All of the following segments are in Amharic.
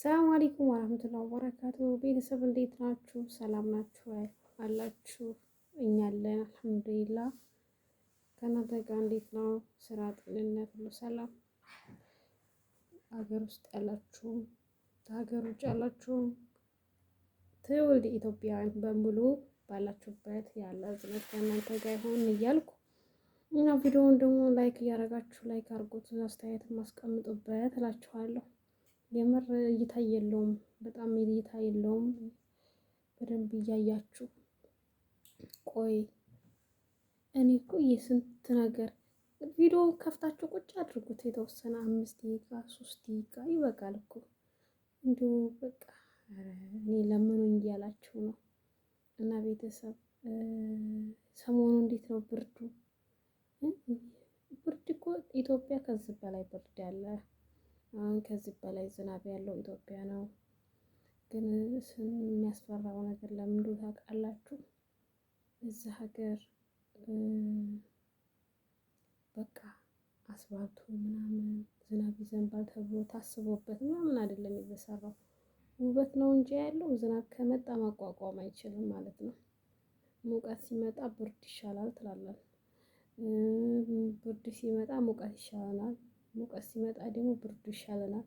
ሰላም አለይኩም ወራህመቱላሂ ወበረካቱ። ቤተሰብ እንዴት ናችሁ? ሰላም ናችሁ አላችሁ? እኛ አለን አልሐምዱሊላህ። ከእናንተ ጋር እንዴት ነው? ስራ፣ ጤንነት ሁሉ ሰላም? ሀገር ውስጥ ያላችሁም ከሀገር ውጭ ያላችሁም ትውልድ ኢትዮጵያውያን በሙሉ ባላችሁበት ያለ እዝነት ከእናንተ ጋር ይሁን እያልኩ እና ቪዲዮውን ደግሞ like እያደረጋችሁ like አድርጉት፣ አስተያየት ማስቀምጡበት እላችኋለሁ። የምር እይታ የለውም፣ በጣም እይታ የለውም። በደንብ እያያችሁ ቆይ። እኔ እኮ የስንት ነገር ቪዲዮ ከፍታችሁ ቁጭ አድርጉት። የተወሰነ 5 ደቂቃ 3 ደቂቃ ይበቃል እኮ እንዲሁ በቃ እኔ ለምኑኝ እያላችሁ ነው። እና ቤተሰብ ሰሞኑ እንዴት ነው ብርዱ? ብርድ እኮ ኢትዮጵያ ከዚህ በላይ ብርድ ያለ፣ አሁን ከዚህ በላይ ዝናብ ያለው ኢትዮጵያ ነው። ግን የሚያስፈራው ነገር ለምን እንደሆነ ታውቃላችሁ? እዚህ ሀገር በቃ አስፋልቱ ምናምን ዝናብ ይዘንባል ተብሎ ታስቦበት ምናምን አይደለም የተሰራው። ውበት ነው እንጂ ያለው ዝናብ ከመጣ መቋቋም አይችልም ማለት ነው። ሙቀት ሲመጣ ብርድ ይሻላል ትላለን። ብርድ ሲመጣ ሙቀት ይሻለናል። ሙቀት ሲመጣ ደግሞ ብርዱ ይሻለናል።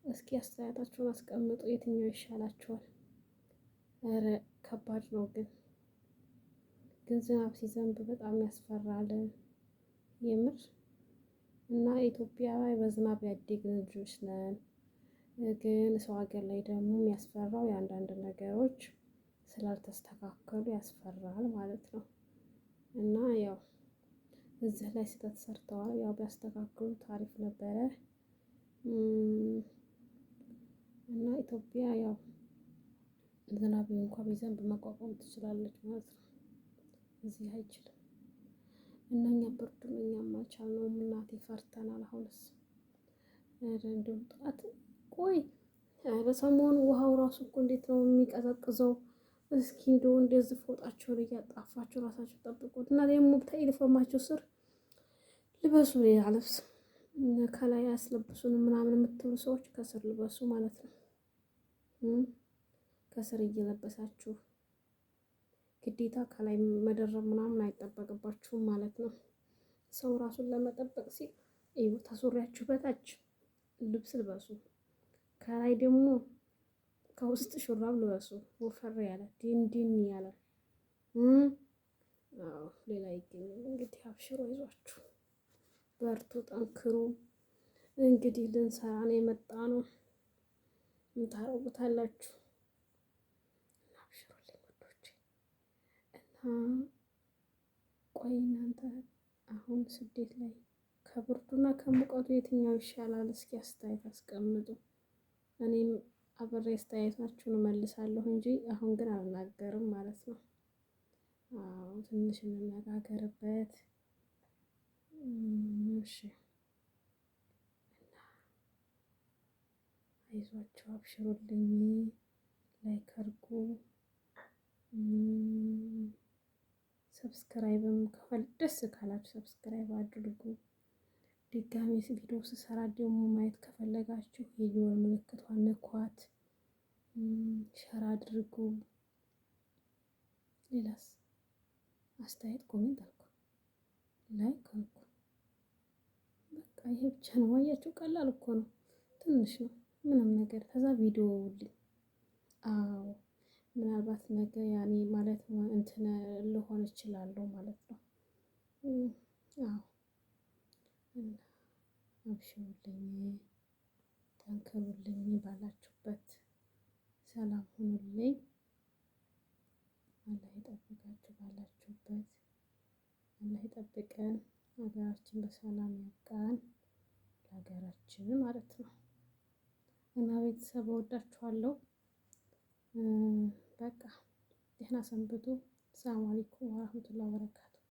እስኪ አስተያየታችሁን አስቀምጡ። የትኛው ይሻላችኋል? ኧረ ከባድ ነው ግን ዝናብ ሲዘንብ በጣም ያስፈራል የምር። እና ኢትዮጵያ በዝናብ ያደግን ልጆች ነን። ግን ሰው ሀገር ላይ ደግሞ የሚያስፈራው የአንዳንድ ነገሮች ስላልተስተካከሉ ያስፈራል ማለት ነው። እና ያው እዚህ ላይ ስህተት ሰርተዋል። ያው ቢያስተካክሉ አሪፍ ነበረ። እና ኢትዮጵያ ያው ዝናብ እንኳ ቢዘንብ መቋቋም ትችላለች ማለት ነው። እዚህ አይችልም። እና እኛ ብርዱን እኛም አልቻልነውም። እናቴ ፈርተናል። አሁንስ እንደው ጠዋት ቆይ በሰሞኑ ውሃው ራሱ እኮ እንዴት ነው የሚቀዘቅዘው? እስኪ እንደው እንደዚህ ፎጣቸውን እያጣፋችሁ ራሳችሁ ጠብቁት። እና ደግሞ ከዩኒፎርማችሁ ስር ልበሱ፣ ሌላ ልብስ ከላይ ያስለብሱን ምናምን የምትሉ ሰዎች ከስር ልበሱ ማለት ነው። ከስር እየለበሳችሁ ግዴታ ከላይ መደረብ ምናምን አይጠበቅባችሁም ማለት ነው። ሰው ራሱን ለመጠበቅ ሲል እዩ፣ ከሱሪያችሁ በታች ልብስ ልበሱ። ከላይ ደግሞ ከውስጥ ሹራብ ልበሱ፣ ወፈር ያለ ዲን ያለ። አዎ ሌላ ይገኛል እንግዲህ። አብሽሮ ይዟችሁ በርቱ፣ ጠንክሩ። እንግዲህ ልንሰራ ነው የመጣ ነው። እንታረጉታላችሁ። አብሽሩልኝ ውዶቼ። እና ቆይ እናንተ አሁን ስደት ላይ ከብርዱና ከሙቀቱ የትኛው ይሻላል? እስኪ አስተያየት አስቀምጡ። እኔም አብሬ አስተያየታችሁን እመልሳለሁ እንጂ አሁን ግን አልናገርም ማለት ነው። አዎ ትንሽ እንነጋገርበት። እሺ እና አይዟችሁ፣ አብሽሩልኝ፣ like አድርጉ፣ subscribe ም ከፈል ደስ ካላችሁ subscribe አድርጉ። ድጋሚ ቪዲዮ ስሰራ ደግሞ ማየት ከፈለጋችሁ የደወል ምልክቷን ንኳት፣ share አድርጉ። ሌላስ አስተያየት comment አልኩ፣ like አልኩ። በቃ ይሄ ብቻ ነው። አያችሁ፣ ቀላል እኮ ነው፣ ትንሽ ነው፣ ምንም ነገር። ከዛ ቪዲዮ ውልኝ። አዎ ምናልባት ነገ ያኔ ማለት እንትን ልሆን እችላለሁ ማለት ነው። አዎ እና አብሽሩልኝ፣ ጠንክሩልኝ፣ ባላችሁበት ሰላም ሁኑልኝ። አላህ ይጠብቃችሁ ባላችሁበት፣ አላህ ይጠብቀን፣ ሀገራችን በሰላም ያብቃን፣ ለሀገራችን ማለት ነው። እና ቤተሰብ እወዳችኋለሁ። በቃ ደህና ሰንብቱ። ሰላም አለይኩም ወራህመቱላሂ ወበረካቱ።